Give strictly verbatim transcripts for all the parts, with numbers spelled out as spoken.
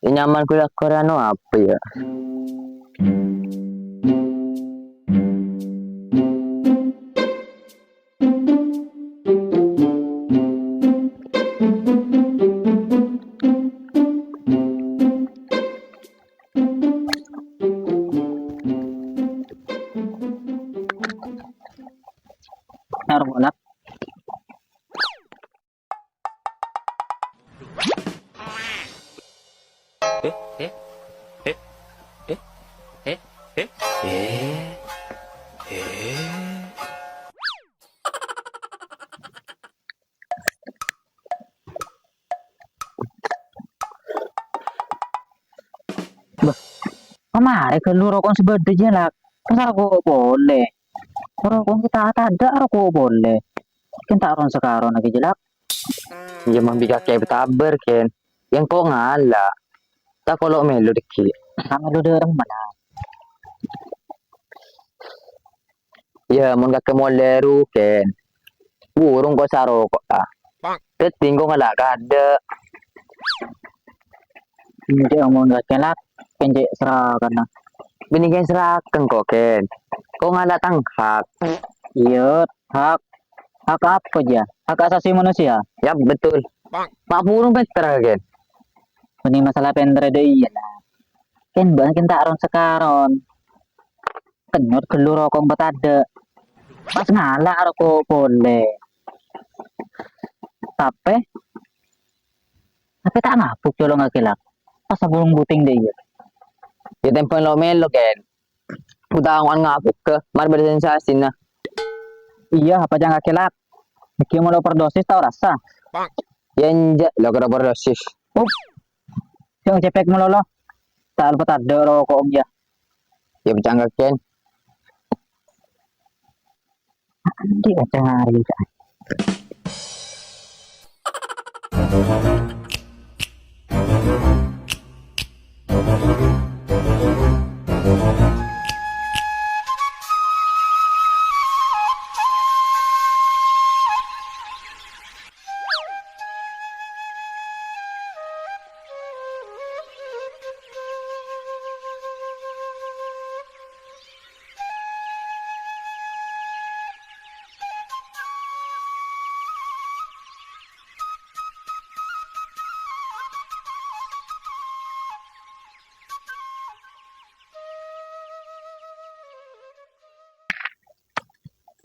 Nyaman ghulâ korang apa ya? Taruh bola. Eh, eh, eh, eh, eh, eh, eh, eh. Bâh, pamarè ghâllu roko' sè bâdâ jiyâ, Lak. Masa roko' polè? Roko' kita tadâ' roko' polè. Kèng ta' ron-sakaronna kèya, Lak. Iyâ, mon bi' kakè ètabâr, kèng. Yâ engko' ngala'. Ta' kolo' mèlo dhâggi'. Ta' mèlo dhâremma, Lak. Yâ, mon kakè molè ru, kèng. Burung ko' saroko'a. Dhâddhi engko' ngala' kadâ'. Enjâ' mon kakè, Lak, kèng cè' serakanna. Bânnè kèng serakan ko', kèng. Ko' ngala' tang hak. Iyâ, hak. Hak apa, jiyâ? Hak asasi manusia? Yap, betul. Ma' burung pènter, kèng. Bânnè masalah pènter dâ' iyâ, Lak. Kèng bâ'na kèng ta' ron-sakaron. Kènyot ghâllu roko' patadâ'. Pas ngala' roko' polè. Tapè, tapè ta' ngabuk colong kakè, Lak. Pas sabulung buting dâ' iyâ. Yâ tembhâng lo-mèlo, kèng. Buta ango'an ngabuk, kè. Mar bâdâ sensasina. Iyâ, apa jang kakè, Lak? Dhâggi' mon overdosis ta' arassa. Yâ enjâ', lo kèra overdosis. Up. Jhâng cèpèk malolo. Ta' lupa tadâ' roko' iyâ. Yâ, pècang kakèn. Andi' kacang hari, Kak.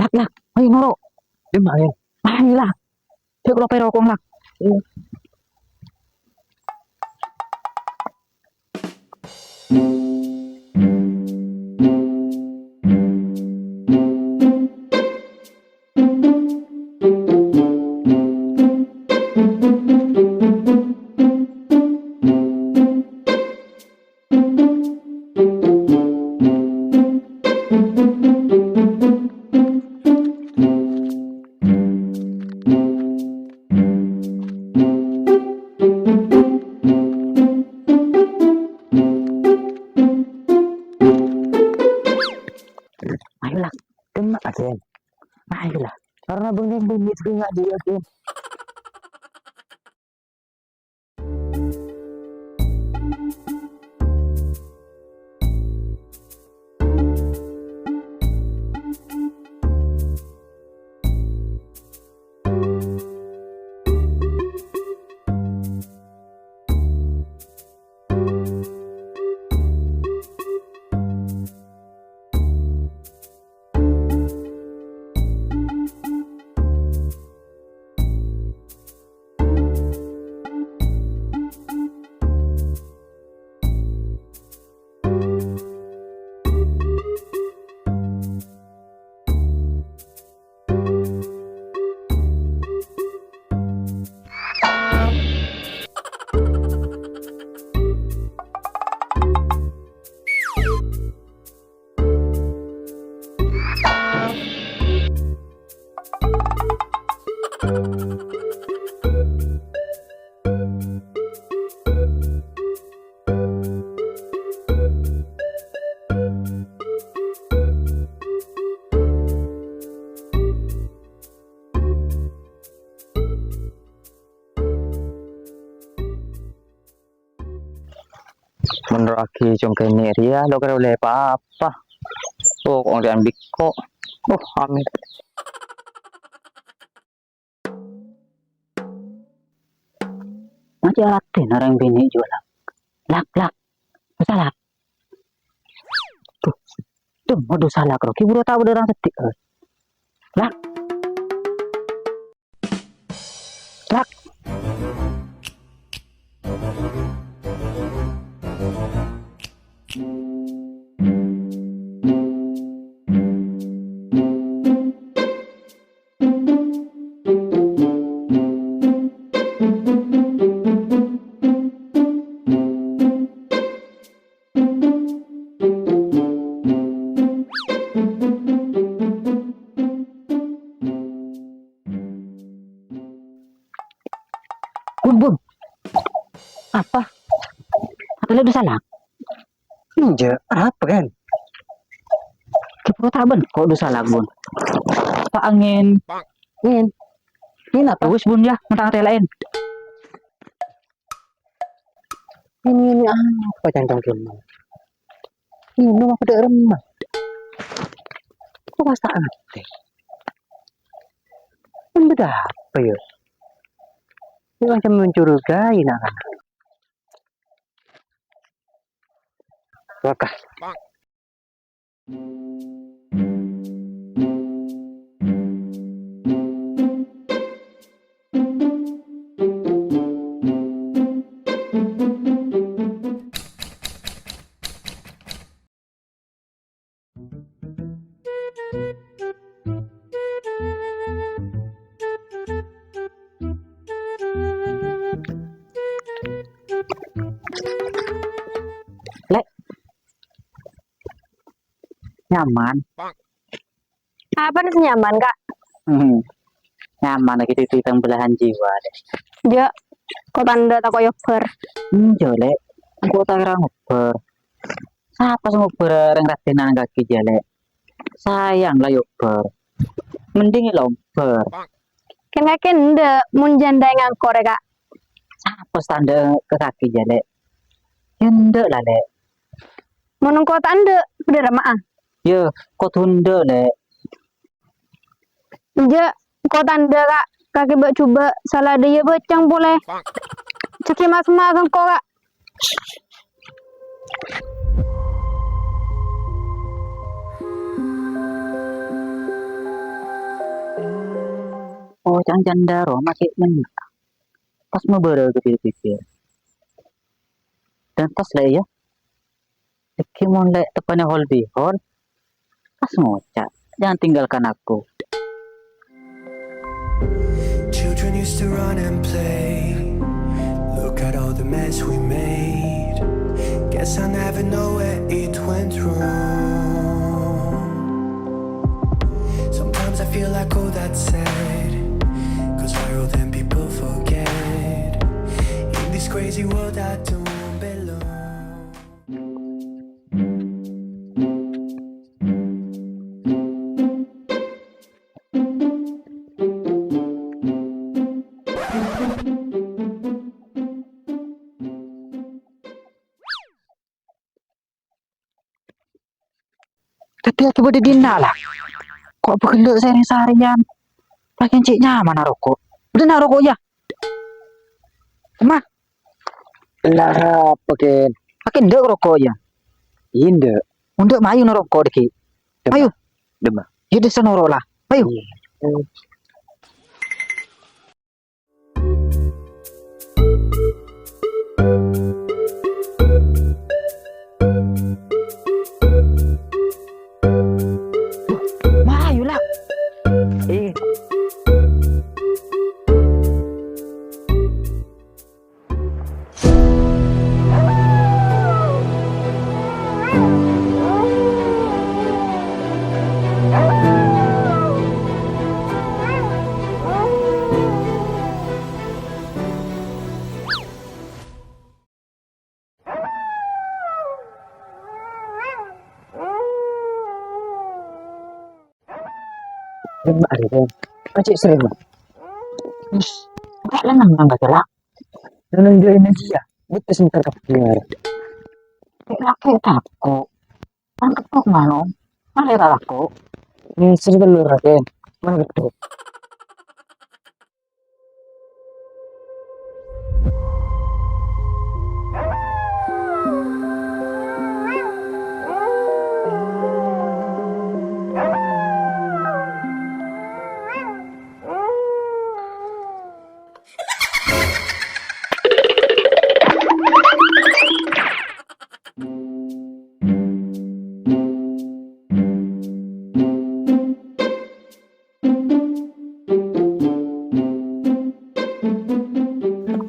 Lak, Lak, ayo noro'. Dimma, ayo? Ayo, Lak. Cè' kolo' pèro kong, Lak. Ayolah, kena, Aden. Ayolah, karena bengong-bengong itu nggak dia, Aden. Mon ro'aghi cong kènè' rèya, lo' kèra ollè pa-apa. Oh, kok ngangghuy bikko'. Oh, amin. Ma' cè' raddhin orèng binè' jiyâ, Lak. Lak, Lak. Dusa, Lak. Duh, duh, ma' dusa, Lak, ro. Ghi' buru ta' bâdâ orèng seddhi', eh. Lak. Lak. Bun, Bun. Apa? Atau lu salah? Enjâ', apa kan? Ghi' buru ta' bâdâ kok dusa, Lak, Bun. Apa angèn? Angèn. Angèn apa? Wis, Bun, yâ, mentang tèlaèn. Ini, ini apa cantong kènè'? Ngènom apa dâ' remma? Kok pas ta' ngartè? Ini bâdâ apa, yâ? Ini macam mencurigai, na'-kana'. Wakah. Lè'. Nyaman. Apana sè nyaman, Kak? Hmm. Nyaman lagi di, di tang belahan jiwa, deh. Jâ', kok tandhâ tako' èobbhâr? Enjâ', Lè'. Engko' ta' kèra ngobbhâr. Sapa sè ngobbhâr rèng raddhinan kakè jâ, Lè'? Sayang la èobbhâr. Mending èlombhâr. Kèng kakè endâ' mon jhâ' endâ' è ngangkor, Kak. Sapa sè ta' endâ' ka kakè jâ, Lè'? Endâ' la, Lè'. Mon engko' ta' endâ', bhender, ma'a? Yâ, kodhu endâ', Lè'. Enjâ', engko' ta' endâ', Kak. Kakè bâ' jhubâ' sala dâjâ bâceng polè. Jhâ' ghi' ma'-semma' ka engko', Kak. Oh, ca'na candhâ roma kè' ngenna'. Pas mabârâ ka bibir. Dântos, Lè', yâ. Dhâggi' mon Lè' teppa'na hol bihol, pas ngoca', "Jangan tinggalkan aku." Children used to run and play. Look at all the mess we made. Guess I never know where it went wrong. Sometimes I feel like all that's said. 'Cause viral, then people forget. In this crazy world, I don't belong. Dhâddhi, akibâdâ dinna', Lak? Kok bâghellâ' sarè-sarèyan? Lakèn cè' nyamana roko'. Bâdâna roko', yâ? Emma? Lah, apa, Ken? Lakèn endâ' roko', yâ? Iyâ, endâ'. Mon endâ', mayu noro' roko' dhâggi'. Demma. Mayu. Demma. Yâ, dissa noro' la. Mayu. Iyâ. Mayu, Lak. Eh. Rèma arè, Ken. Ajjhâ' sè rèma. Wis, engko' la nennang bâca, Lak. Nennang jâ' Indonesia. Betes entar ka penjara. Cè' lakè' tako'. Kan kètok mano. Malè ra tako'. Mèsèr tello ra, Ken. Mangkèdhuk.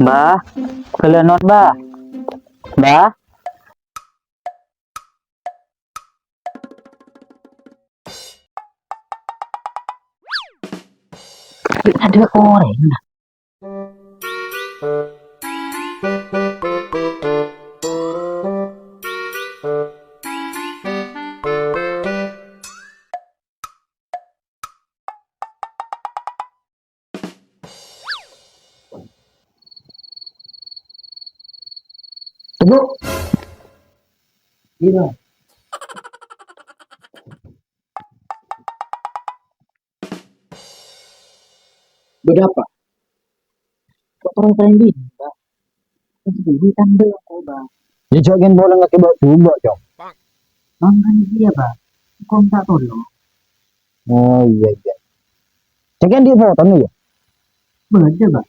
Mbah, ghellâ' non, Mbah. Mbah. Adâ' orèng, nah. Tunggu. Iya. Bâdâ apa? Kok terus trending, Bang? Kan sendiri kan belum, Bang. Ya, jhâ' ghun polong kakè bâ' jhubâ', Cong. Bang, kan iya, Bang. Kok minta tolong? Oh, iya, iya. Cèk andi' fotona, ya? Bâdâ, Bang.